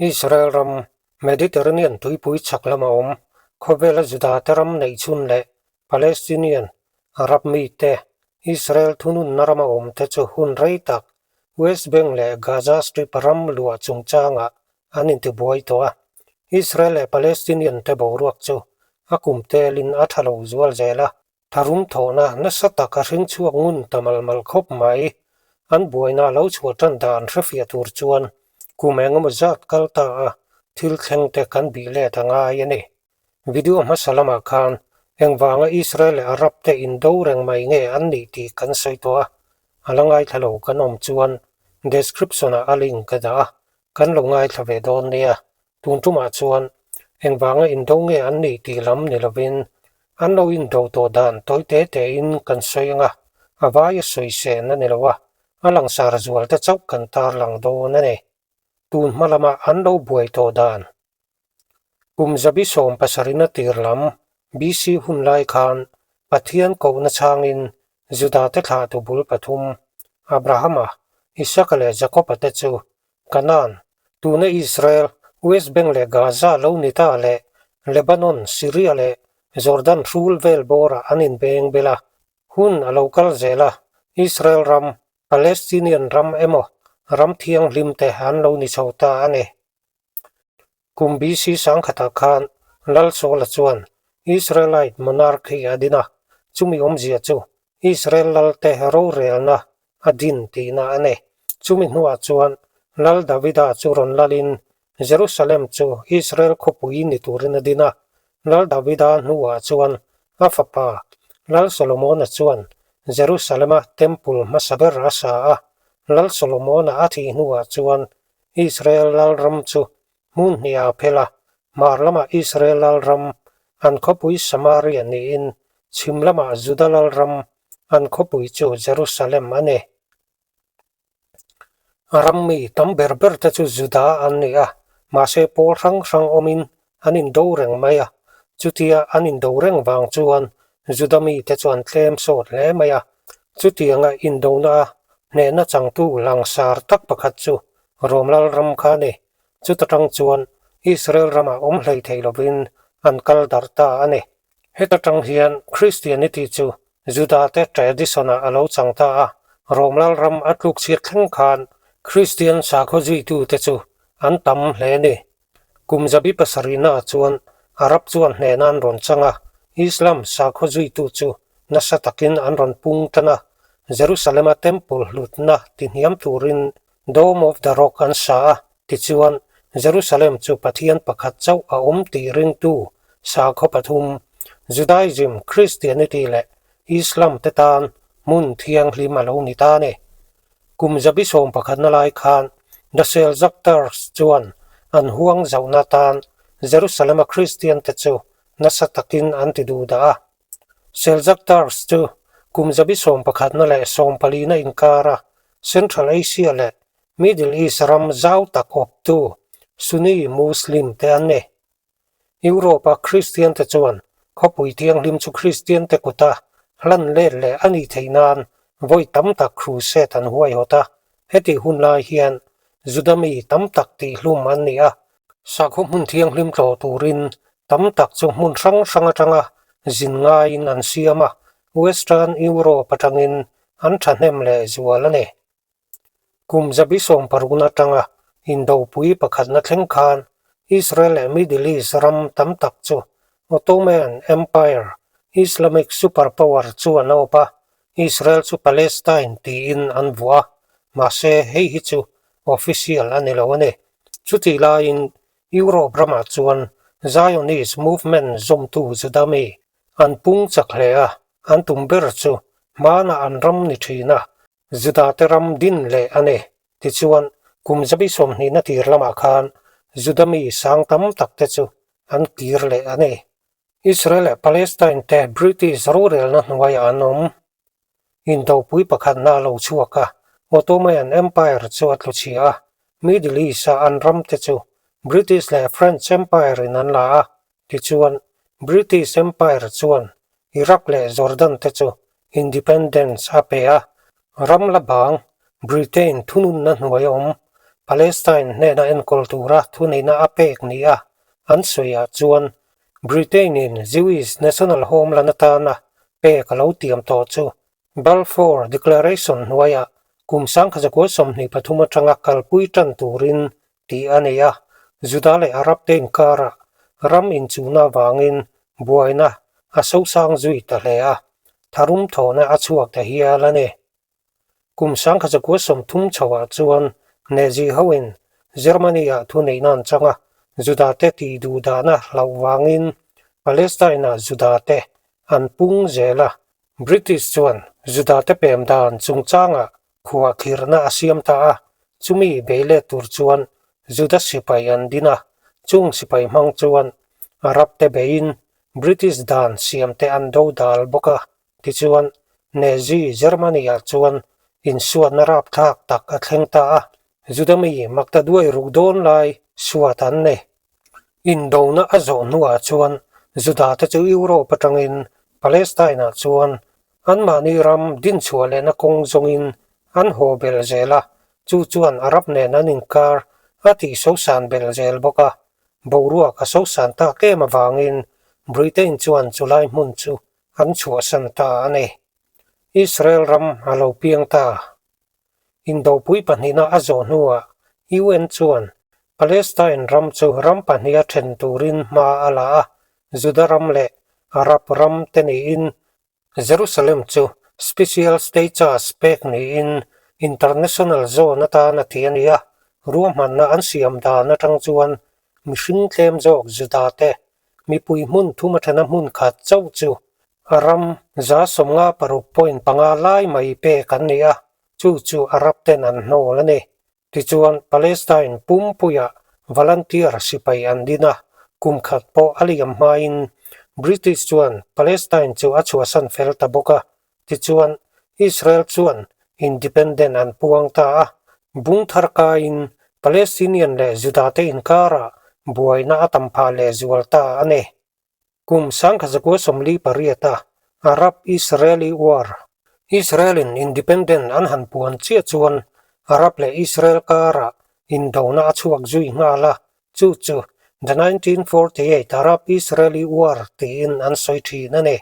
Israel ram, Mediterranean tuipui chhak lama awm, khawvela Judate ram neihchhun leh Palestinian, Arab mite, Israel thununna rama awmte chu hun rei tak West Bank leh Gaza Strip ram luah chungchangah an intibuai tawh a. Israel leh Palestinian te boruak chu a kum telin a tha lo zual zel a. Tharum thawhna nasa tak a hring chhuak ngun ta mal mal khawp mai. An buaina lo chhuah tan dan hrefiah tur chuan kum engemaw zat kal ta a thil thleng te kan bih let a ngai a ni. Video hmasa lamah khan engvanga Israel leh Arab te indo reng mai nge an nih tih kan sawi tawh a, a la ngaithla lo kan awm chuan description ah a link ka dah a, kan lo ngaithla ve dawn nia. Tun tumah chuan engvanga indo nge an nih tih lam ni lovin an lo indo tawh dan tawi te tein kan sawi ang a, a vaia sawi sen a ni lo a, a langsar zual te chauh kan tarlang dawn a ni. Tun hma lama an lo buai tawh dan. Kum zabi 70na tir lam BC hun lai khan Pathian kohna chhangin Judate thlahtu bul pathum, Abrahama, Isaka leh Jakoba te chu Kanaan, tuna Israel, West Bank leh Gaza lo ni ta leh Lebanon, Syria leh Jordan hrul vel bawrah an inbeng bel a. Hun a lo kal zel a, Israel ram, Palestinian ram emaw ram thianghlim te an lo ni chho ta a ni. Kum BC sangkhatah khan Lal Saula chuan Israelite monarchy a din a, chumi awmzia chu Israel lalte rorelna a din tihna a ni. Chumi hnuah chuan Lal Davida chu rawn lalin Jerusalem chu Israel khawpui ni turin a din a. Lal Davida hnuah chuan a fapa Lal Solomona chuan Jerusalema temple hmasa ber a sa a. Lal Solomona a thih hnuah chuan Israel lalram chu hmun hnih a phel a, hmar lamah Israel lalram, an khawpui Samaria niin chhim lamah Juda lalram, an khawpui chu Jerusalem a ni. A ram mi tam ber ber te chu Juda an ni a, mahse pawl hrang hrang awmin an indo reng mai a. Chutia an indo reng vang chuan Juda mite chu an tlem sawt hle mai a. Chutianga indona a hnehna changtu langsar tak pakhat chu Rom lalram kha a ni. Chuta tang chuan Israel ramah awm hlei thei lovin an kal darh ta a ni. Heta tang hian Christianity chu Judate tradition-ah a lo chang ta a, Rom lalram a tluk chhiat thleng khan Kristian sakhaw zuitute chu an tam hle a ni. Kum 70na chuan Arab chuan hnehna an rawn chang a, Islam sakhaw zuitu chu nasa takin an rawn pung tan a, Jerusalem-a temple hlutna tihniam turin Dome of the Rock an sa a, tichuan Jerusalem chu Pathian pakhat chauh a awm tih ringtu sakhaw pathum, Judaism, Christianity leh Islam te tan hmun thianghlim a lo ni ta a ni. Kum 11na lai khan The Seljuk Turks chuan an huang zauhna atan Jerusalem-a Kristiante chu nasa takin an ti duh dah a. Seljuk Turks chu kum 11na leh 14na inkara Central Asia leh Middle East ram zau tak awptu Sunni Muslim te an ni. Europe-a Kristiante chuan khawpui thianghlim chu Kristiante kuta hlan let leh a nih theih nan vawi tam tak crusade an huaihawt a. Hetih hun lai hian Juda mi tam tak tihhlum an ni a. Sakhaw hmun thianghlim tlawh turin tam tak chu hmun hrang hrang atanga zin ngaiin an siam a, Western Europe atangin an thahnem leh zual a ni. Kum 16 atanga indopui pakhatna thleng khan Israel leh Middle East ram tam tak chu Ottoman Empire, Islamic superpower, chu an awp a, Israel chu Palestine tiin an vuah a, mahse hei hi chu official a ni lo a ni. Chutih laiin Europe ramah chuan Zionist movement zawmtu Juda mi an pung chak hle a, an tum ber chu hmanah an ram ni thin a, Judate ram din leh a ni. Tichuan, kum 20na tir lamah khan Juda mi sang tam tak te chu an kir leh a ni. Israel leh Palestine te British rorelna hnuaiah an awm. Indopui pakhatna a lo chhuak a, Ottoman Empire chu a tlu chhia a, Middle East-a an ram te chu British leh French Empire-in an la a, tichuan British Empire chuan Iraq leh Jordan te chu Independence a pe a, ram la bang Britain thununna hnuai awm. Palestine hnena enkawl tura thuneihna a pek nia an sawiah chuan Britain-in Jewish National Homeland atana pek a lo tiam tawh chu Balfour Declaration hnuaiah kum 1923 atanga kalpui tan turin tih a nei a, Juda leh Arab te inkarah ram inchuhna avangin buaina a sosang zui ta hle a, tharum thawhna a chhuak ta hial a ni. Kum 1930 chhoah chuan Nazi hoin Germany-ah thuneihna an chang a, Juda te tih duh dahna hlauh vangin Palestine-ah Juda te an pung zel a, British chuan Juda te pem dan chungchangah khuahkhirhna a siam ta a, chumi bei let tur chuan Juda sipai an din a, chung sipai hmang chuan Arab te beiin British dan siam te an do dal bawk a. Tichuan, Nazi Germany-ah chuan insuatna rapthlak tak a thleng ta a, Juda mi makta duai ruk dawn lai suat an nei. Indona a zawh hnuah chuan Juda-te chu Europe atangin Palestine-ah chuan anmahni ram dinchhuah lehna kawng zawngin an haw belh zel a, chu chuan Arab nen an inkar a tihsosan belh zel bawk a. Boruak a sosan tak em avangin Britain chuan chulai hmun chu an chhuahsan ta a ni. Israel ram a lo piang ta. Indopui pahnihna a zawh hnuah UN chuan Palestine ram chu ram pahniha then turin hma a la a, Juda ram leh Arab ram te niin Jerusalem chu Special Status pek niin International Zone atan a ti a ni a, ruahmanna an siam dan atang chuan mihring tlem zawk Juda te mipui hmun thum athana hmun khat chauh chu A ram 56.5 lai mai pek an ni a, chu chu Arab ten an hnawl a ni. Tichuan, Palestine pumpuiah volunteer sipai an din a, kum khat pawh a liam hmain British chuan Palestine chu a chhuahsan fel ta bawk a. Tichuan, Israel chuan independent an puang ta a, bung thar kaiin Palestinian leh Juda-te inkarah buaina a tam phah lehzual ta a ni. Kum 1948 a Arab-Israeli War, Israel-in independent an han puan chiah chuan Arab leh Israel karah indona a chhuak zui nghal a, chu chu The 1948 Arab-Israeli War tiin an sawi thin a ni.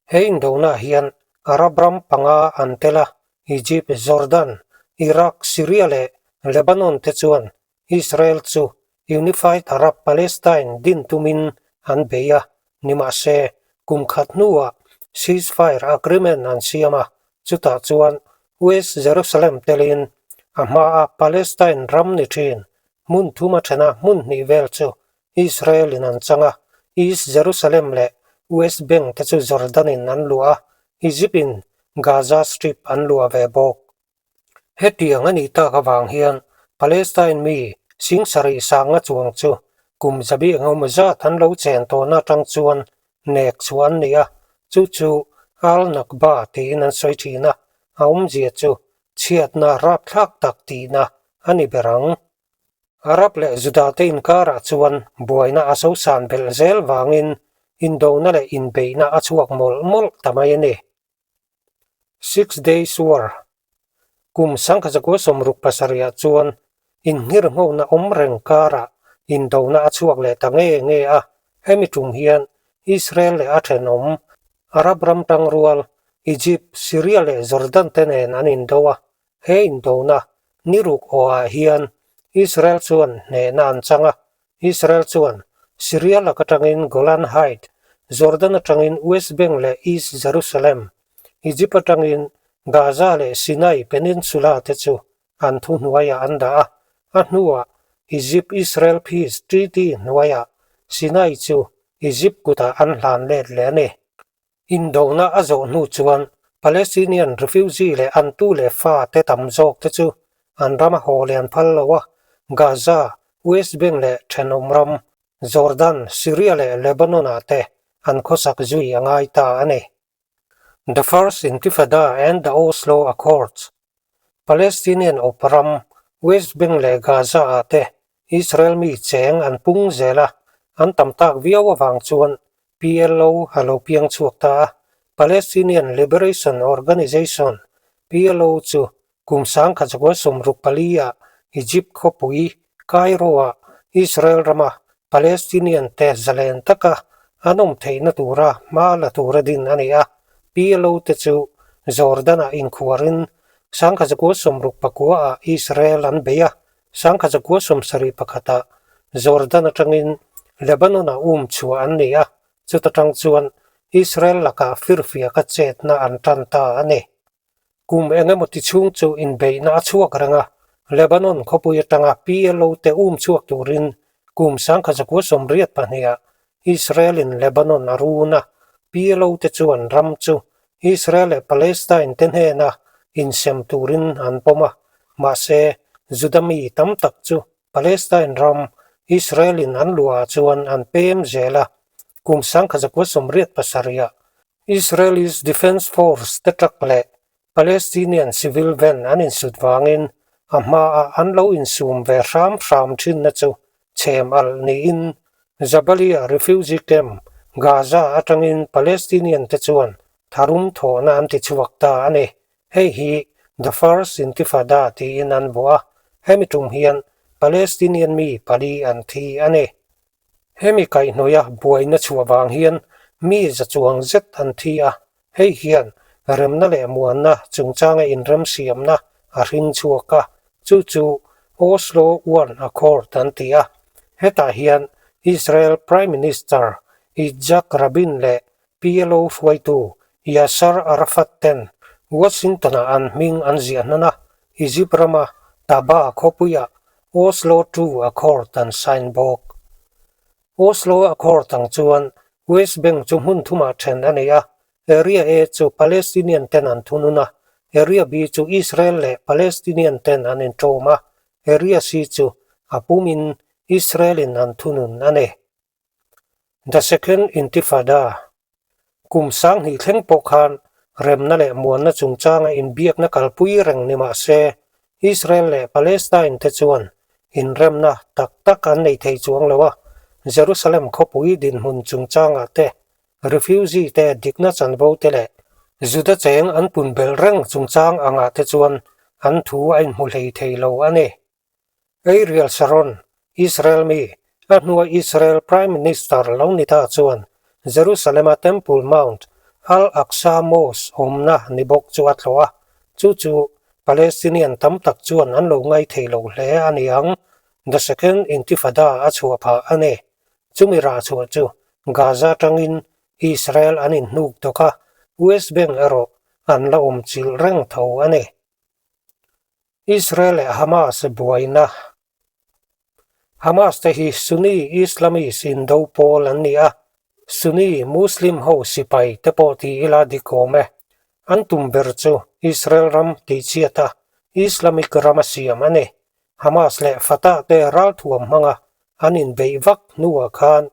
He indona hian Arab ram panga an tel a, Egypt, Jordan, Iraq, Syria leh Lebanon te chuan Israel chu Unified Arab Palestine din tumin an bei a, nimahse, kum khat hnuah ceasefire agreement an siam a, chutah chuan West Jerusalem telin a hmaa Palestine ram ni thin hmun thuma thena hmun hnih vel chu Israel-in an chang a, East Jerusalem leh West Bank te chu Jordan-in an luah a, Egypt-in Gaza Strip an luah ve bawk. Hetiang a nih tak avang hian Palestine mi singsarih sanga chuang chu kum zabi engemaw zat an lo chen tawhna atang chuan nek chhuah an ni a, chu chu Al-Nakba tiin an sawi thin a, a awmzia chu chhiatna rapthlak tak tihna a ni ber ang. Arab leh Juda te inkarah chuan buaina a sosan belh zel vangin indona leh inbeihna a chhuak mawlh mawlh ta mai a ni. Six Days War, Kum 1967 chuan innghirnghona awm reng karah indona a chhuak leh ta nge nge a, hemi tum hian Israel leh a thenawm Arab ram tangrual Egypt, Syria leh Jordan te nen an indo a, he indona ni ruk awhah hian Israel chuan hnehna an chang a, Israel chuan Syria lak atangin Golan Height, Jordan atangin West Bank leh East Jerusalem, Egypt atangin Gaza leh Sinai Peninsula te chu an thuhnuaiah an dah a, a hnuah Egypt-Israel Peace Treaty hnuaiah Sinai chu Egypt kutah an hlan let leh a ni. Indona a zawh hnu chuan Palestinian refugee leh an tu leh fa te tam zawk te chu an ram a haw lian phal lo a, Gaza, West Bank leh thenawm ram, Jordan, Syria leh Lebanon ah te an khawsak zui a ngai ta a ni. The First Intifada and the Oslo Accords, Palestinian awp ram, West Bank leh Gaza ah te Israel mi cheng an pung zel a, an tam tak viau avang chuan PLO a lo piang chhuak ta a, Palestinian Liberation Organization, PLO, chu kum 1964 ah Egypt khawpui Cairo-ah Israel rama Palestinian te zalen taka an awm theihna tura hma la tura din a ni a. PLO te chu Jordan-ah inkhuarin 1969-ah Israel an bei a, 1971-ah Jordan atangin Lebanon-ah um chhuah an ni a, chuta tang chuan Israel lakah firfiaka chetna an tan ta a ni. Kum eng emaw ti chhung chu inbeihna a chhuak reng a, Lebanon khawpui atanga PLO te um chhuak turin kum 1982-ah Israel-in Lebanon a run a, PLO te chuan ram chu Israel leh Palestine te hnena insem turin an pawm a, mahse Juda mi tam tak chu Palestine ram Israel-in an luahah chuan an pem zel a, kum 1987-ah Israelis Defence Force te truck leh Palestinian civil van an insut vangin a hmaah an lo insum ve hram hram thinna chu chhem alh niin Jabalia refugee camp, Gaza atangin Palestinian te chuan tharum thawhna an ti chhuak ta a ni. Hei hi The First Intifada tiin an vuah a, hemi tum hian Palestinian mi pali an thi a ni. Hemi kaihhnawih a buaina chhuah vang hian mi za chuang zet an thi a, hei hian remna leh muanna chungchanga inremsiamna a hring chhuak a, chu chu Oslo I Accord an ti a. Hetah hian Israel Prime Minister Yitzhak Rabin leh PLO hruaitu Yasser Arafat ten Washington-ah an hming an ziah hnan a, Egypt rama Taba khawpuiah Oslo II Accord an sign bawk. Oslo Accord ang chuan West Bank chu hmun thumah then a nei a, Area A chu Palestinian ten an thunun a, Area B chu Israel leh Palestinian ten an inṭawm a, Area C chu a pumin Israel-in an thunun a ni. The Second Intifada, Kum 2000 thleng pawh khan remna leh muanna chungchanga inbiakna kalpui reng ni mah se, Israel leh Palestine te chuan inremna tak tak an nei thei chuang lo a, Jerusalem khawpui dinhmun chungchangah te, refugee te dikna chanvo te leh Juda cheng an pun belh reng chungchang angah te chuan an thu a inhmu hlei thei lo a ni. Ariel Sharon, Israel mi, a hnua Israel Prime Minister lo ni ta chuan Jerusalem-a Temple Mount, Al-Aqsa Mosque awmna ni bawk chu a tlawh a, chu chu Palestinian tam tak chuan an lo ngai thei lo hle a ni ang, The Second Intifada a chhuah phah a ni. Chumi rah chhuah chu Gaza tangin Israel an inhnuk dawk a, West Bank erawh an la awm chilh reng tho a ni. Israel leh Hamas buaina Hamas te hi Sunni Islamist indo pawl an ni a, Sunni Muslim ho sipai te pawh ti ila dik awm e. An tum ber chu Israel ram tihchhiat a, Islamic ram a siam a ni. Hamas leh Fatah te ralthuam hmanga an inbeih vak hnuah khan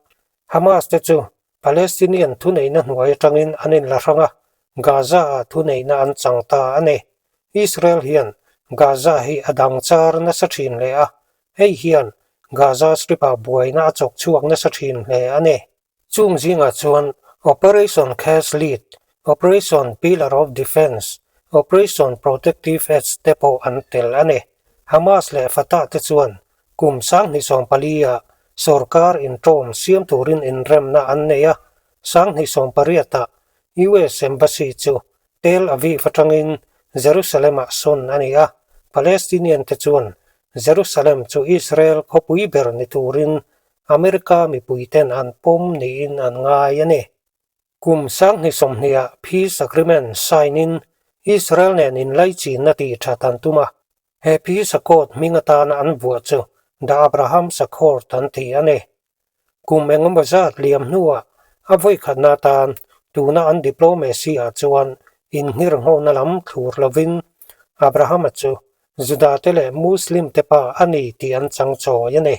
Hamas te chu Palestinian thuneihna hnuai atangin an inla hrang a, Gaza-ah thuneihna an chang ta a ni. Israel hian Gaza hi a dang char nasa thin hle a, hei hian Gaza Strip-ah buaina a chawk chhuak nasa thin hle a ni. Chung zingah chuan Operation Cast Lead, Operation Pillar of Defence, Operation Protective Edge te pawh an tel a ni. Hamas leh Fatah te chuan Kum 2014-ah sorkar inṭawm siam turin inremna an nei a, 2018-ah US Embassy chu Tel Aviv aṭangin Jerusalem-ah sawn a ni a, Palestinian te chuan Jerusalem chu Israel khawpui ber ni turin America mipuiten an pawm niin an ngai a ni. Kum 2020-ah Peace Agreement sign-in Israel nen inlaichinna tih ṭhat an tum a, He Peace Accord hming atana an vuah chu The Abrahams Accord an ti a ni. Kum engemaw zat liam hnuah a vawikhatna atan tuna an diplomacy ah chuan inngirnghona lam thlur lovin Abrahama chu Judate leh Muslim te pa a ni tih an chang chawi a ni.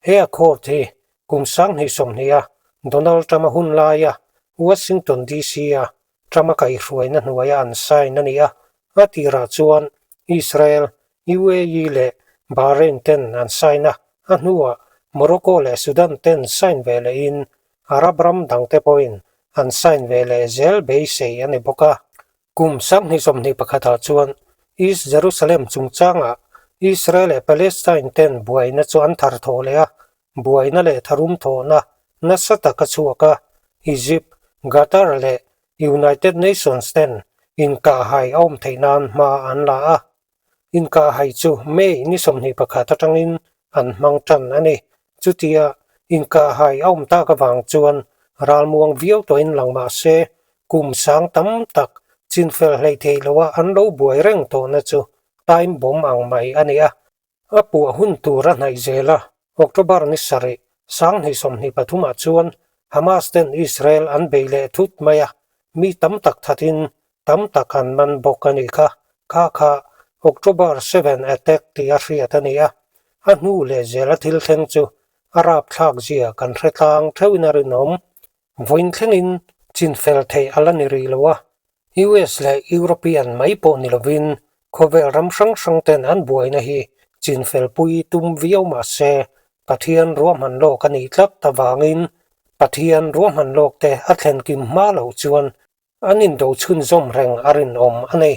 He accord hi kum 2020 a Donald Trump-a hun laia Washington DC-a Trump-a kaihhruaina hnuaia an sign a ni a, a tirah chuan Israel, UAE leh Bahrain ten an sign a, a hnuah Morocco leh Sudan ten sign ve lehin Arab ram dangte pawhin an sign ve leh zel beisei a ni bawk a. Kum 2021 ah chuan East Jerusalem chungchangah Israel leh Palestine ten buaina chu an thar thawh leh a, buaina leh tharum thawhna nasa tak a chhuak a, Egypt, Qatar leh United Nations ten inkahhai a awm theih nan hma an la a. Inkahhai chu May ni 21 atangin an hmang tan a ni. Chutia inkahhai a awm tak avang chuan ralmuang viau tawhin lang mah se, kum sang tam tak chinfel hleih theih loha an lo buai reng tawhna chu time bomb ang mai a ni a. A puah hun tur a hnaih zel a, October ni sarih, 2023 ah chuan Hamas ten Israel an bei leh thut mai a, mi tam tak thatin tam tak an man bawk a nih kha. Kha kha October 7 attack tih a hriat a ni a, a hnu leh zela thil thleng chu a rapthlak zia kan hre tlang theuhin a rinawm. Vawiin thlengin chinfel theih a la ni rih lo a, US leh European mai pawh ni lovin khawvel ram hrang hrang ten an buaina hi chinfelpui tum viau mah se Pathian ruahman lawk a nih tlat avangin Pathian ruahman lawk te a thlen kim hma loh chuan an indo chhunzawm reng a rinawm a ni.